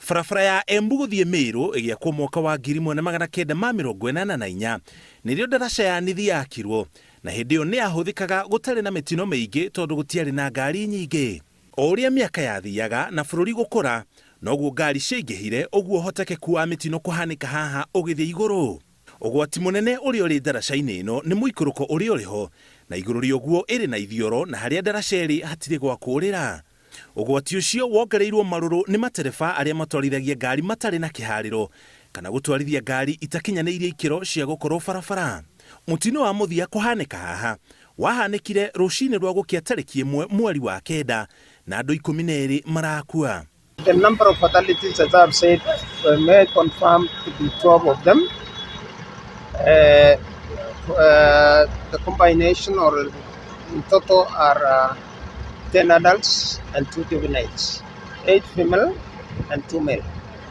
Barabara ya Embu gũthiĩ Meru ĩgĩakwo mwaka wa 1984 nĩrĩo ndaraca ya Nithi yakirwo, na hĩndĩ ĩyo nĩ yahũthĩkaga gũtarĩ na mĩtino mĩingĩ tondũ gũtiarĩ na ngari nyingĩ. O ũrĩa mĩaka yathiaga na bũrũri gũkũra, noguo ngari ciaingĩhire, ũguo ũhotekeku wa mĩtino kũhanĩka haha ũgĩthiĩ igũrũ. Ũgwati mũnene ũrĩa ũrĩ ndaraca-inĩ ĩno nĩ mũikũrũko ũrĩa ũrĩ ho, na igũrũ rĩa ũguo ĩrĩ na ithioro na harĩa ndaraca ĩrĩ hatirĩ gwa kũũrĩra. Ũgwati ũcio wongereirwo marũrũ nĩ matereba arĩa matwarithagia ngari matarĩ na kĩharĩro kana gũtwarithia ngari itakinyanĩirie ikĩro cia gũkorwo barabara. Mũtino wa mũthia kũhanĩka haha wahanĩkire rũcinĩ rwa gũkĩa tarĩki ĩmwe mweri wa kenda na andũ 12 marakua. The number of fatalities, as I've said, were may confirmed to be 12 of them. The combination or in total are 10 adults and 2 juveniles, 8 female and 2 male.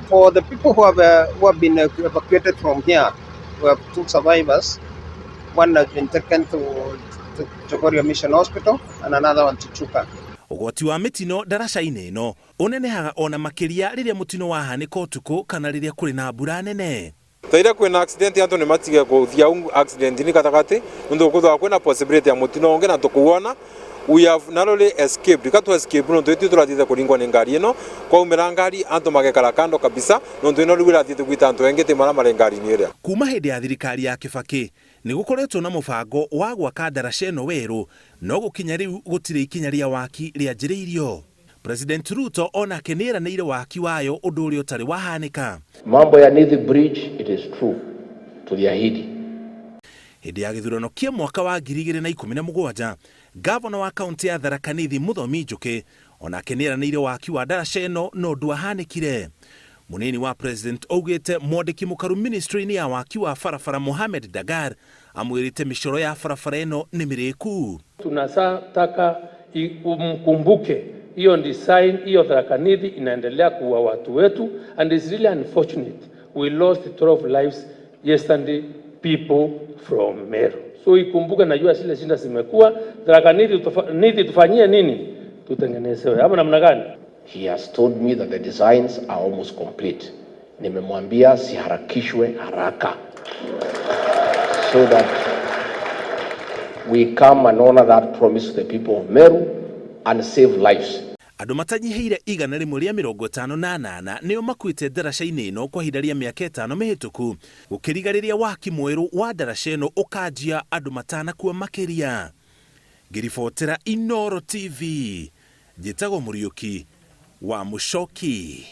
For the people who have been evacuated from here, we have 2 survivors. One has been taken to Chogoria Mission Hospital and another one to Chuka. Ũgwati wa mĩtino ndaraca-inĩ ĩno ũnenehaga ona makĩria rĩrĩa mũtino wahanĩka ũtukũ kana rĩrĩa kũrĩ na mbura nene. Thaira kwina accident, antu ni matige kuthia accident ni katagati nundu kwithwa kwina possibility ya mutino ungi na tukuwona. We have narrowly escaped ka tu escape nundu ithuĩ turathiĩte kũringwo nĩ ngari ĩno. Kwaumĩra ngari, antu magekara kando kabisa nundu ĩno rĩu ĩrathiĩte gwita antu aingĩ ti marĩa marĩ ngari-inĩ ĩrĩa. Kuma hĩndĩ ya thirikari ya Kibaki nĩ gũkoretwo na mũbango wa gwaka ndaraca ĩno werũ, no gũkinya rĩu gũtirĩ ikinya rĩa waki rĩanjĩrĩirio. President Ruto onake nĩ eranĩire waki wayo, ũndũ ũrĩa ũtarĩ wahanĩka. Mambo ya Nithi Bridge, it is true, tuliahidi. Hĩndĩ ya gĩthurano kĩa mwaka wa 2017, gavana wa kaunti ya Tharaka Nithi Muthomi Njuki onake nĩ eranĩire waki wa ndaraca ĩno, no ndwahanĩkire. Mũnini wa president augĩte mwandĩki mũkaru ministry-inĩ ya waki wa barabara Mohamed Dagar amwĩrĩte mĩcoro ya barabara ĩno nĩ mĩrĩku. Tunataka umkumbuke hiyo design hiyo Tharaka Nithi inaendelea kuua watu wetu, and it's really unfortunate we lost 12 lives yesterday, people from Meru. So ikumbuke, najua zile shida zimekuwa Tharaka Nithi, Nithi tufanyie nini? Tutengenezewe ama namna gani? He has told me that the designs are almost complete. Nimemwambia siharakishwe haraka so that we come and honor that promise to the people of Meru and save lives. Andũ matanyihĩire 158 nĩo makuĩte ndaraca-inĩ ĩno kwa ihinda rĩa mĩaka 5 mĩhĩtũku, gũkĩriga rĩrĩa waki mwerũ wa ndaraca ĩno ũkanjia andũ matanakua makĩria. Ngĩribotera Inooro TV, njĩtagwo Mũriũki wa Mũcoki.